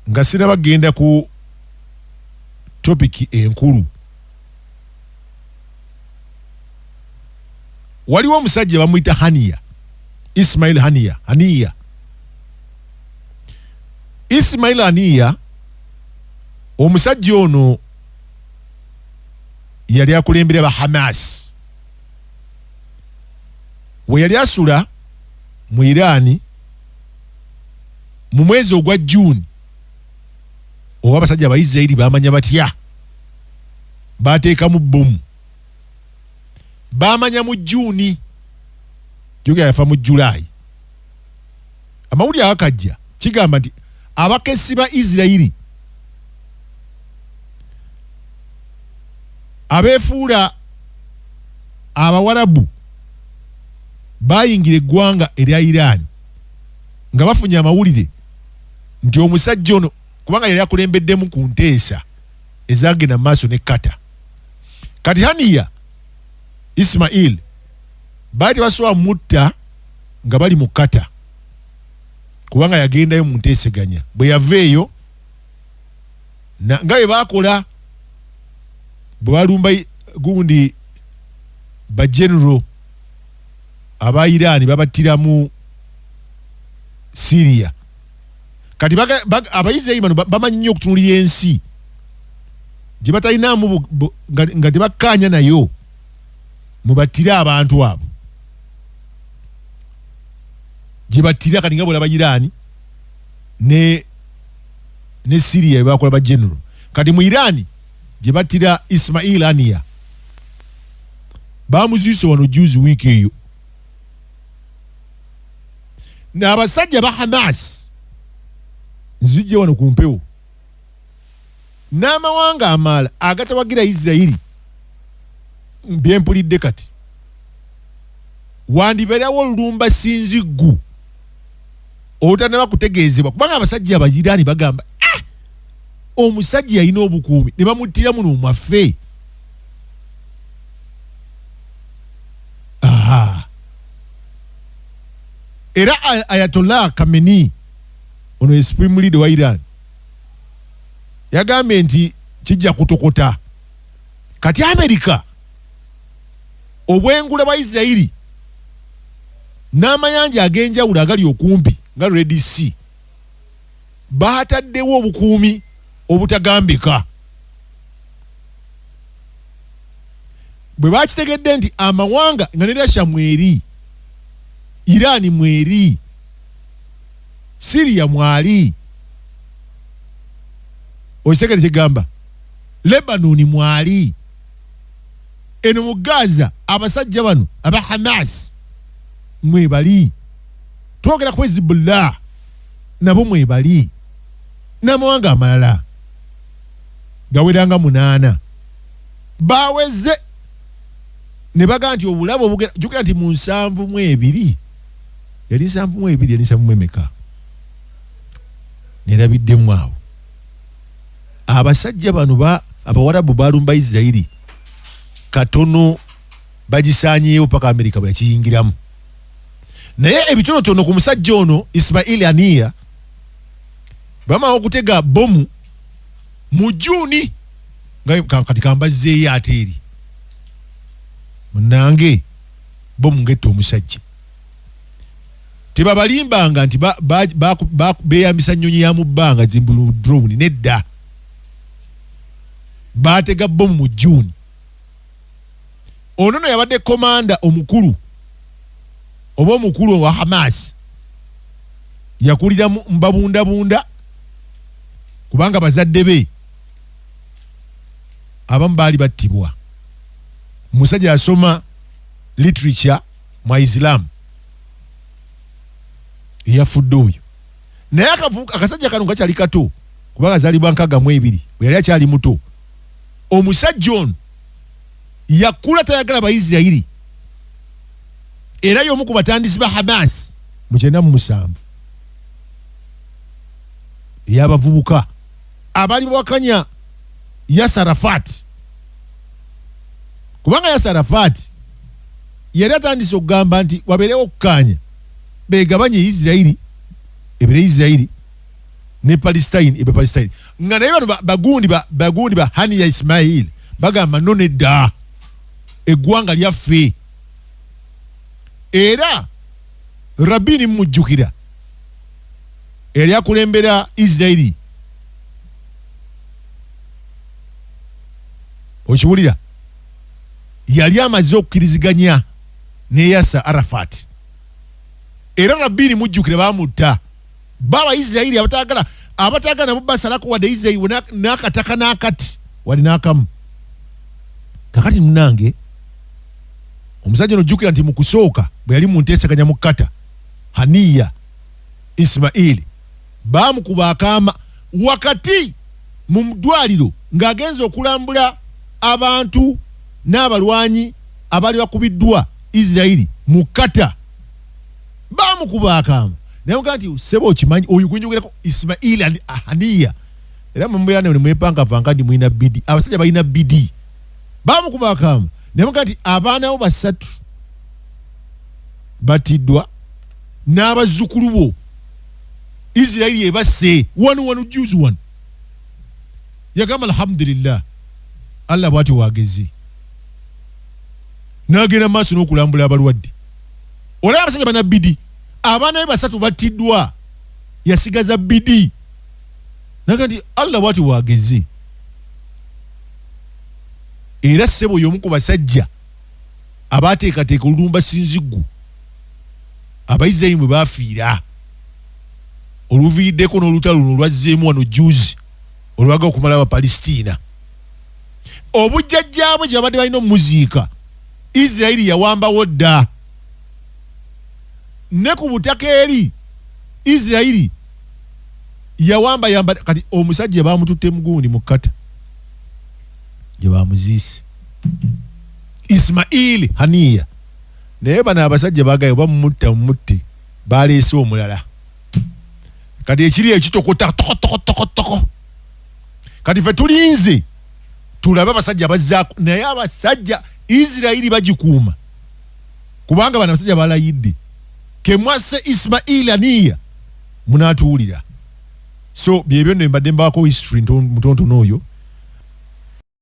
Nga sinaba genda ku topiki enkulu, waliwo omusajja bamuyita Haniya, Ismail Haniya. Haniya, Ismail Haniya, omusajja ono yali akulembera ba Hamas. We yali asula mu Iraani mu mwezi ogwa June, oba abasajja Abaisirairi bamanya batya, bateekamu bbomu. Bamanya mu June, jukira yafa mu Julayi. Amawulire agakajja kigamba nti abakessi ba Isirairi abeefuula Abawarabu bayingira eggwanga erya Iran nga bafunye amawulire nti omusajja ono, kubanga yali akulembeddemu ku nteesa ezagenda mu maaso ne Qatar. Kati Haniya Ismail baali tebasobola mutta nga bali mu Qatar, kubanga yagendayo mu nteeseganya. Bwe yava eyo, nga bwe baakola bwe balumba gundi ba general aba Iran, babattira mu Syria. Kati Abaisirairi bano bamanyi nnyo okutunulira ensi gye batalinaamu nga tebakkaanya nayo, mubattire abantu abo gye battira. Kati nga bwolaba Iran ne Syria bebakola ba general, kati mu Iran gye battira Ismail Ania, bamuziise wano juzi wiiki eyo. N'abasajja ba Hamas nzijje wano ku mpewo n'amawanga amalala agatawagira Isirayiri, byempulidde kati wandibeerawo olulumba sinziggu olutanaba kutegeezebwa, kubanga abasajja Abairaani bagamba, ah! Omusajja yalina obukuumi ne bamuttira muno mwaffe. Aha, era Ayatollah Khamenei ono ye supreme leader wa Iran yagambye nti kijja kutokota. Kati Amerika, obwengula bwa Isirairi n'amayanja ag'enjawulo agali okumpi nga Red Sea, baataddewo obukuumi obutagambika bwe bakitegedde nti amawanga nga ne Russia mweri, Iran mweri, Syria mwali, okitegedde kigamba Lebanon mwali, eno mu Gaza abasajja bano aba Hamas mwebali, twogera ku Hezbollah nabo mwebali, n'amawanga amalala gaweranga 8 baweze ne bagaa nti obulabe obugenda. Jjukira nti mu 72, yali 72, yali nsanvu mu emeka, nerabiddemu awo, abasajja bano ba Abawarabu balumba Isirairi katono bagisaanyeewo paka Amerika bwe yakiyingiramu. Naye ebitonotono ku musajja ono Ismail Aniya, bamala okutega bomu mu Juni, nga kati kambazzeeyo ate eri munange, bomu ngetta omusajja. Tebabalimbanga nti beeyambisa nnyonyi ya mu bbanga, drone, nedda. Baatega bomu mu Juni. Ono no yabadde komanda omukulu oba omukulu wa Hamas, yakulira mbabundabunda kubanga bazadde be abamu baali battibwa. Musajja yasoma literature mwa Islam, eyafudde oyo. Naye akasajja kano kakyali kato, kubanga azaalibwa 62, bwe yali akyali muto. Omusajja ono yakula tayagala Baisirairi, era y'omu ku batandisi ba Hamas mu 97 ey'abavubuka abaali bawakanya Yasser Arafat, kubanga Yasser Arafat yali atandise okugamba nti wabeerewo okukkaanya, beegabanye, Isirairi ebere Isirairi. Ne Palestine ebe Palestine, nga naye bano bagundi bagundi ba Haniya Ismail bagamba no, nedda, eggwanga lyaffe. Era Rabini mumujjukira eyali akulembera Isirairi, okiwulira, yali amaze okukkiriziganya ne Yasser Arafat. Era Rabini mujjukira bamutta ba Abayisirayiri abatagala abatagala nabo basalako wadde Isirayiri n'akataka n'akati wadde n'akamu. Kakati munange, omusajja ono jjukira nti mu kusooka bwe yali mu nteeseganya mu Kata, Haniya Ismaili baamukuba akaama wakati mu ddwaliro ng'agenze okulambula abantu n'abalwanyi abaali bakubiddwa Isirayiri mu Kata. Baamukuba akaama naye mugaa nti ssebo okimanyi oyo gwenjogerako Ismaili Haniya. Era mumbeera ne mwepankapanka nti mulina bidi, abasajja balina bidi. Baamukuba akaama naye mugaa nti abaana bo basatu batiddwa n'abazzukulu bo Isirayiri ebasse wano wano juzi wano. Yagamba alhamdulillah, Allah bwati wagezi, n'agenda maaso n'okulambula abalwadde. Olaba abasajja bana bidi, abaana be basatu battiddwa, yasigaza bidi naga nti Allah bwati wagezi. Era ssebo y'omu ku basajja abateekateeka olulumba sinziggu Abayisirayiri bwe bafiira, oluviiriddeko n'olutalo luno olwazzeemu wano juzi olwaga okumala Abapalesitiina. Obujjajjaabwe gye babadde balina omuziika Isirayiri yawambawo dda, ne ku butaka eri Isirayiri yawamba yamba. Kati omusajja bamututte mugundi mu Kata gye bamuziise Ismail Haniya. Naye bano abasajja bagaye oba mumutta mumutte, baleese omulala. Kati ekiri ekitokota tokotokotokotoko. Kati fe tulinze tulabe abasajja bazzaako, naye abasajja Isirayiri bagikuuma kubanga bano abasajja balayidde kemwasse Ismail Haniya munaatuwulira. So byebyo nno mbadde mbaako history mutontono oyo.